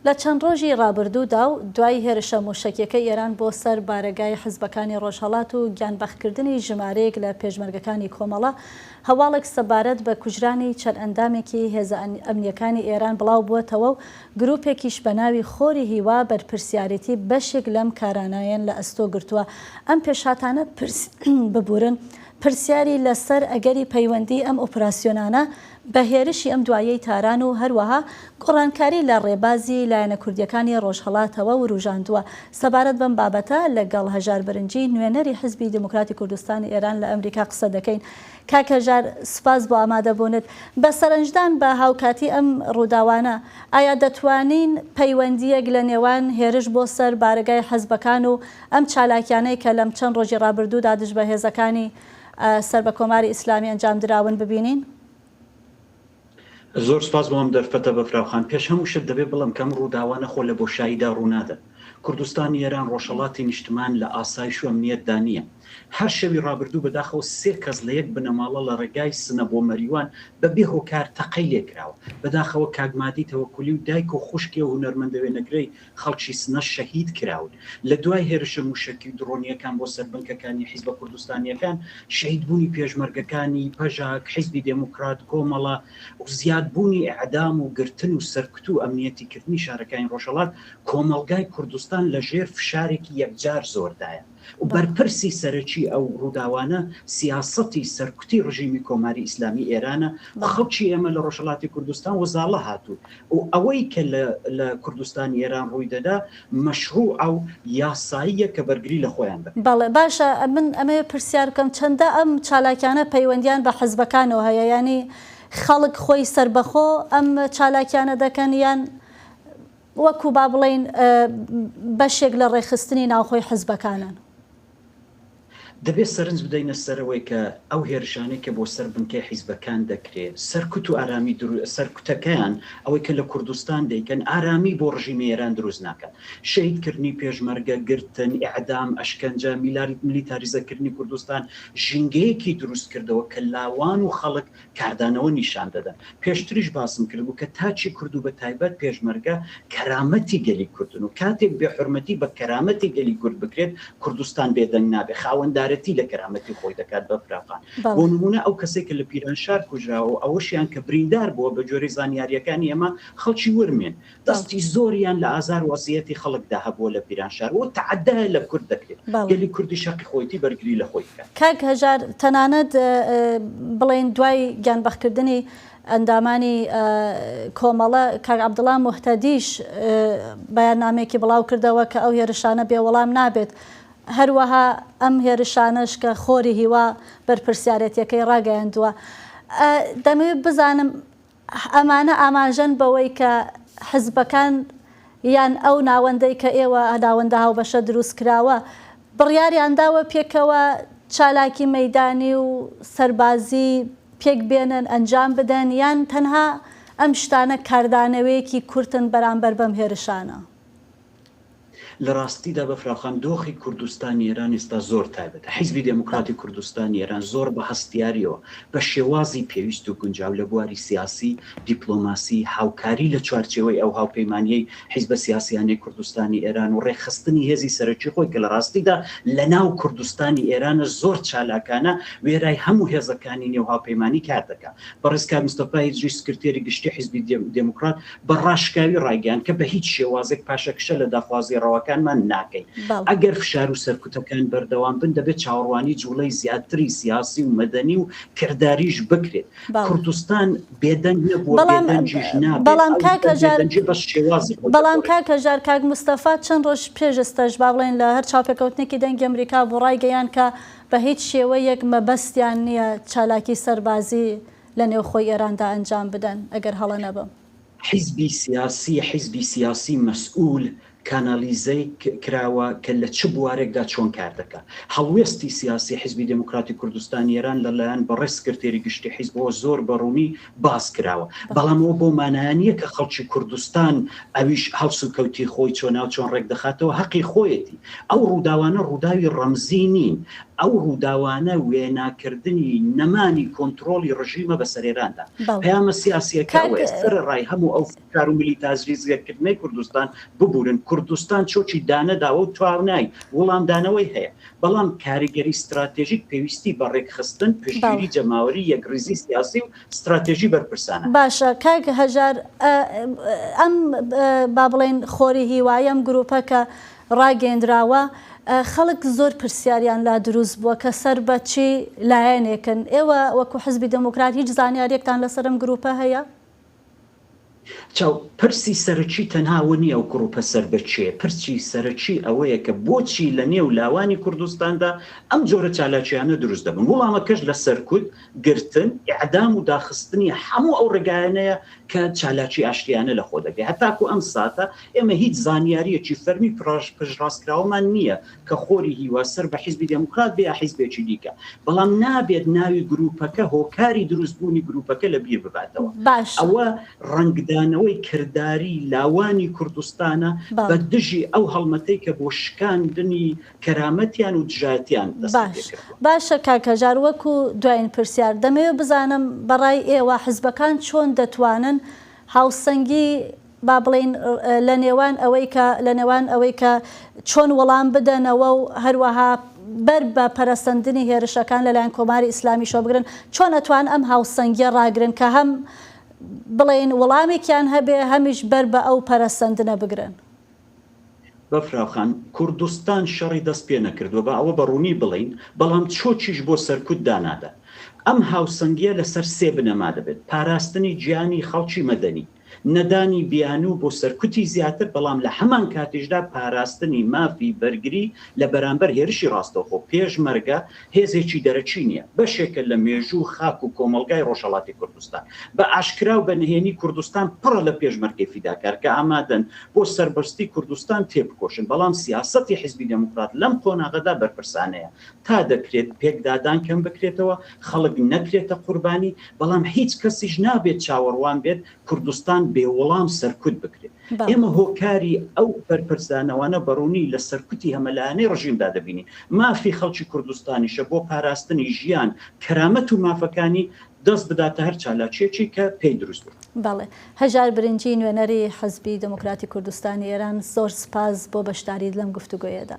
لە چەند ڕۆژی ڕابردوودا و دوای هێرشە مووشەکیەکەی ئێران بۆ سەر بارەگای حزبەکانی ڕۆژهەڵات و گیانبەختکردنی ژمارەیەک لە پێشمەرگەکانی کۆمەڵە، هەواڵێک سەبارەت بە کوژرانی چەند ئەندامێکی هێزە ئەمنیەکانی ئێران بڵاو بووەتەوە و گرووپێکیش بە ناوی خۆری هیوا بەرپرسیارێتی بەشێک لەم کارانەیان لە ئەستۆ گرتووە. ئەم پێشهاتانە ببورن پرسیاری لە سەر ئەگەری پەیوەندی ئەم ئۆپراسیۆنانە بە هێرشی ئەم دواییەی تاران و هەروەها گۆڕانکاری لە ڕێبازی لایەنە کوردییەکانی ڕۆژهەڵاتەوە وروژاندووە. سەبارەت بەم بابەتە لە گەڵ هەژار برنجی نوێنەری حیزبی دێموکراتی کوردستانی ئێران لە ئەمریکا قسە دەکەین. کاک هەژار سپاس بۆ ئامادەبوونت. بە سەرنجدان بە هاوکاتی ئەم ڕووداوانە، ئایا دەتوانین پەیوەندییەک لە نێوان هێرش بۆ سەر بارەگای حیزبەکان و ئەم چالاکیانەی کە لەم چەند ڕۆژی ڕابردوودا دژ بە هێزەکانی سەر بە کۆماری ئیسلامی ئەنجام دراون ببینین؟ زۆر سپاس بۆ ئەم دەرفەتە بەفراو خان. پێش هەموو شت دەبێ بڵێم کە ئەم ڕووداوانە خۆ لە بۆشاییدا ڕوونادەن. کوردستانی ئێران، ڕۆژهەڵاتی نیشتمان لە ئاسایش و ئەمنییەتدا نییە. هەر شەوی ڕابردوو بەداخەوە سێ کەس لە یەک بنەماڵە لە ڕێگای سنە بۆ مەریوان بە بێ هۆکار تەقەی لێ کراوە. بەداخەوە کاک مادی تەوەکولی و دایک و خوشکی ئەو هونەرمەندە وێنەگرەی خەڵکی سنە شەهید کراون. لە دوای هێرشە مووشەکی و دڕۆنییەکان بۆ سەر بنکەکانی حیزبە کوردستانییەکان، شەهیدبوونی پێشمەرگەکانی، پەژاک، حیزبی دێموکرات، کۆمەڵە، و زیادبوونی ئێعدام و گرتن و سەرکوت و ئەمنییەتی کردنی شارەکانی ڕۆژهەڵات، کۆمەڵگای کوردستان لە ژێر فشارێکی یەکجار زۆردایە. و بەرپرسی سەرەکی ئەو ڕووداوانە سیاسەتی سەرکوتی ڕژیمی کۆماری ئیسلامی ئێرانە و خەڵکی ئێمە لە ڕۆژهەڵاتی کوردستان وەزاڵە هاتوون و ئەوەی کە لە لە کوردستانی ئێران ڕووی دەدا مەشروعە و یاساییە کە بەرگری لە خۆیان دەکەن. بەڵێ باشە من ئەمەوێ پرسیار بکەم چەندە ئەم چالاکیانە پەیوەندیان بە حزبەکانەوە هەیە یانی خەڵک خۆی سەربەخۆ ئەم چالاکیانە دەکەن یان وەکو با بڵێین بەشێک لە ڕێکخستنی ناوخۆی حزبەکانن. دەبێت سەرنج بدەینە سەر ئەوەی کە ئەو هێرشانەی کە بۆ سەر بنکەی حیزبەکان دەکرێ، سەرکوت و ئارامی درو سەرکوتەکەیان ئەوەی کە لە کوردستان دەیکەن ئارامی بۆ ڕژیمی ئێران دروست ناکات. شەهید کردنی پێشمەرگە، گرتن، ئیعدام، ئەشکەنجە، میلیتاریزەکردنی کوردستان ژینگەیەکی دروست کردەوە کە لاوان و خەڵک کاردانەوە نیشان دەدەن. پێشتریش باسم کردبوو کە تاکی کورد و بە تایبەت پێشمەرگە کەرامەتی گەلی کوردن و کاتێک بێ حورمەتی بە کەرامەتی گەلی کورد بکرێت کوردستان بێدەنگ نابێت خاوەندارەتی لە کەرامەتی خۆی دەکات بە فراوان. بۆ نموونە ئەو کەسەی کە لە پیرانشار کوژراوە و ئەوەشیان کە بریندار بووە بە گوێرەی زانیارییەکانی ئێمە خەڵکی ورمێن. دەستی زۆریان لە ئازار و ئەزیەتی خەڵکدا هەبووە لە پیرانشار و تەعەدایە لە کورد دەکرێت. گەلی کوردیش هەقی خۆیتی بەرگری لە خۆی بکات. کاک هەژار تەنانەت بڵێین دوای گیانبەختکردنی ئەندامانی کۆمەڵە کاک عەبدوڵا موهتەدیش بەیاننامەیەکی بڵاو کردەوە کە ئەو هێرشانە بێ وەڵام نابێت. هەروەها ئەم هێرشانەش کە خۆری هیوا بەرپرسیارێتیەکەی ڕاگەیاندووە. دەمەوێت بزانم ئەمانە ئاماژەن بەوەی کە حزبەکان یان ئەو ناوەندەی کە ئێوە ناوەندە هاوبەشە دروستکراوە بڕیاریان داوە پێکەوە چالاکی مەیدانی و سەربازی پێک بێنن ئەنجام بدەن یان تەنها ئەم شتانە کاردانەوەیەکی کورتن بەرامبەر بەم هێرشانە؟ لە ڕاستیدا بەفراوخان دۆخی کوردستانی ئێران ئێستا زۆر تایبەتە. حیزبی دێموکراتی کوردستانی ئێران زۆر بە هەستیارییەوە، بە شێوازی پێویست و گونجاو لە بواری سیاسی، دیپلۆماسی، هاوکاری لە چوارچێوەی ئەو هاوپەیمانییەی حیزبە سیاسییانەی کوردستانی ئێران و ڕێکخستنی هێزی سەرەکی خۆی کە لە ڕاستیدا لە ناو کوردستانی ئێرانە زۆر چالاکانە وێرای هەموو هێزەکانی نێو هاوپەیمانی کار دەکا. بەڕێز کاک مستەفا هیجری سکرتێری گشتی حیزبی دێموکرات بە ڕاشکاوی ڕایگەیاند کە بە هیچ شێوازێک پاشەکشە لە داخوازییە ڕەواکانمان ناکەین. ئەگەر فشار و سەرکوتەکان بەردەوام بن، دەبێت چاوەڕوانی جووڵەی زیاتری سیاسی و مەدەنی و کرداریش بکرێت. کوردستان بێدەنگ نەبووە، بێدەنگیش نابێت. بەڵام کاک هەژار، بێدەنگی بەس شێوازی خۆی بەڵام کاک هەژار، کاک مستەفا چەند ڕۆژ پێش ئێستاش با بڵێین لە هەر چاوپێکەوتنێکی دەنگی ئەمریکا بوو ڕایگەیاند کە بە هیچ شێوەیەک مەبەستیان نییە چالاکی سەربازی لە نێوخۆی ئێراندا ئەنجام بدەن، ئەگەر هەڵە نەبم. حیزبی سیاسی، حیزبی سیاسی مەسئول. کانالیزەی کراوە کە لە چ بوارێکدا چۆن کار دەکا. هەڵوێستی سیاسی حیزبی دێموکراتی کوردستانی ئێران لە لایەن بەڕێز سکرتێری گشتی حیزبەوە زۆر بە ڕوونی باس کراوە. بەڵام ئەوە بەو مانایە نییە کە خەڵکی کوردستان ئەویش هەڵسوکەوتی خۆی چۆناوچۆن ڕێک دەخاتەوە، هەقی خۆیەتی. ئەو ڕووداوانە ڕووداوی ڕەمزی نین. ئەو ڕووداوانە وێناکردنی نەمانی کۆنترۆڵی ڕژیمە بەسەر ئێراندا. پەیامە سیاسییەکە ئەوەیە، سەرەڕای هەموو ئەو فشار و میلیتازریزەکردنەی کوردستان، ببورن، کوردستان چۆکی دانەداوە و توانای وڵامدانەوەی هەیە، بەڵام کاریگەری ستراتێژیک پێویستی بە ڕێکخستن، پشتگیری جەماوەری، یەکڕیزی سیاسی و ستراتێژی بەرپرسانە. باشە کاک هەژار ئەم با بڵێین خۆری هیوایە ئەم گروپە کە ڕاگەیەندراوە خەڵک زۆر پرسیاریان لا دروست بووە کە سەر بە چی لایەنێکن ئێوە وەکو حزبی دێموکرات هیچ زانیاریەکتان لەسەر ئەم گروپە هەیە؟ چاو، پرسی سەرەکی تەنها ئەوە نییە ئەو گڕوپە سەر بە کێیە، پرسی سەرەکی ئەوەیە کە بۆچی لە نێو لاوانی کوردستاندا ئەم جۆرە چالاکییانە دروست دەبن؟ وڵامەکەش لە سەرکوت، گرتن، ئیعدام و داخستنی هەموو ئەو ڕێگایانەیە کە چالاکی ئاشتیانە لە خۆ دەگرێت. هەتاکو ئەم ساتە ئێمە هیچ زانیارییەکی فەرمی پشتڕاستکراوەمان نییە کە خۆری هیوا سەر بە حیزبی دێموکرات بێ یا حیزبێکی دیکە، بەڵام نابێت ناوی گرووپەکە هۆکاری دروستبوونی گرووپەکە لە بیر بباتەوە. باشە. ئەوە ڕەنگدانەوەی کرداری لاوانی کوردستانە بە دژی ئەو هەڵمەتەی کە بۆ شکاندنی کەرامەتیان و دژایەتیان دەستی باش پێکردووە. باشە کاک هەژار وەکو دوایین پرسیار دەمەوێت بزانم بەڕای ئێوە حزبەکان چۆن دەتوانن هاوسەنگی با بڵێین لە نێوان ئەوەی کە لە نێوان ئەوەی کە چۆن وەڵام بدەنەوە و هەروەها بەر بە پەرەسەندنی هێرشەکان لەلایەن کۆماری ئیسلامیشەوە بگرن، چۆن ئەتوان ئەم هاوسەنگیە ڕاگرن کە هەم بڵێین وەڵامێکیان هەبێ هەمیش بەر بە ئەو پەرەسەندنە بگرن؟ بەفراو خان، کوردستان شەڕی دەست پێ نەکردووە، با ئەوە بە ڕوونی بڵێین، بەڵام چۆکیش بۆ سەرکوت دانادات. ئەم هاوسەنگییە لەسەر سێ بنەما دەبێت، پاراستنی گیانی خەڵکی مەدەنی، نەدانی بیانوو بۆ سەرکوتی زیاتر، بەڵام لە هەمان کاتیشدا پاراستنی مافی بەرگری لە بەرامبەر هێرشی ڕاستەوخۆ. پێشمەرگە هێزێکی دەرەکی نییە، بەشێکە لە مێژوو و خاک و کۆمەڵگای ڕۆژهەڵاتی کوردستان. بە ئاشکرا و بە نهێنی کوردستان پڕە لە پێشمەرگەی فیداکار کە ئامادەن بۆ سەربەستی کوردستان تێبکۆشن، بەڵام سیاسەتی حیزبی دێموکرات لەم قۆناغەدا بەرپرسانەیە تا دەکرێت پێکدادان کەم بکرێتەوە، خەڵک نەکرێتە قوربانی، بەڵام هیچ کەسیش نابێت چاوەڕوان بێت کوردستان بێ وڵام سەرکوت بکرێت. ئێمە هۆکاری ئەو بەرپرچدانەوانە بە ڕوونی لە سەرکوتی هەمەلایەنەی ڕژیمدا دەبینین. مافی خەڵکی کوردستانیشە بۆ پاراستنی ژیان، کەرامەت و مافەکانی دەست بداتە هەر چالاکییەکی کە پێی دروست بێت. بەڵێ. هەژار برنجی نوێنەری حزبی دێموکراتی کوردستانی ئێران زۆر سپاس بۆ بەشداریت لەم گفتوگۆیەدا.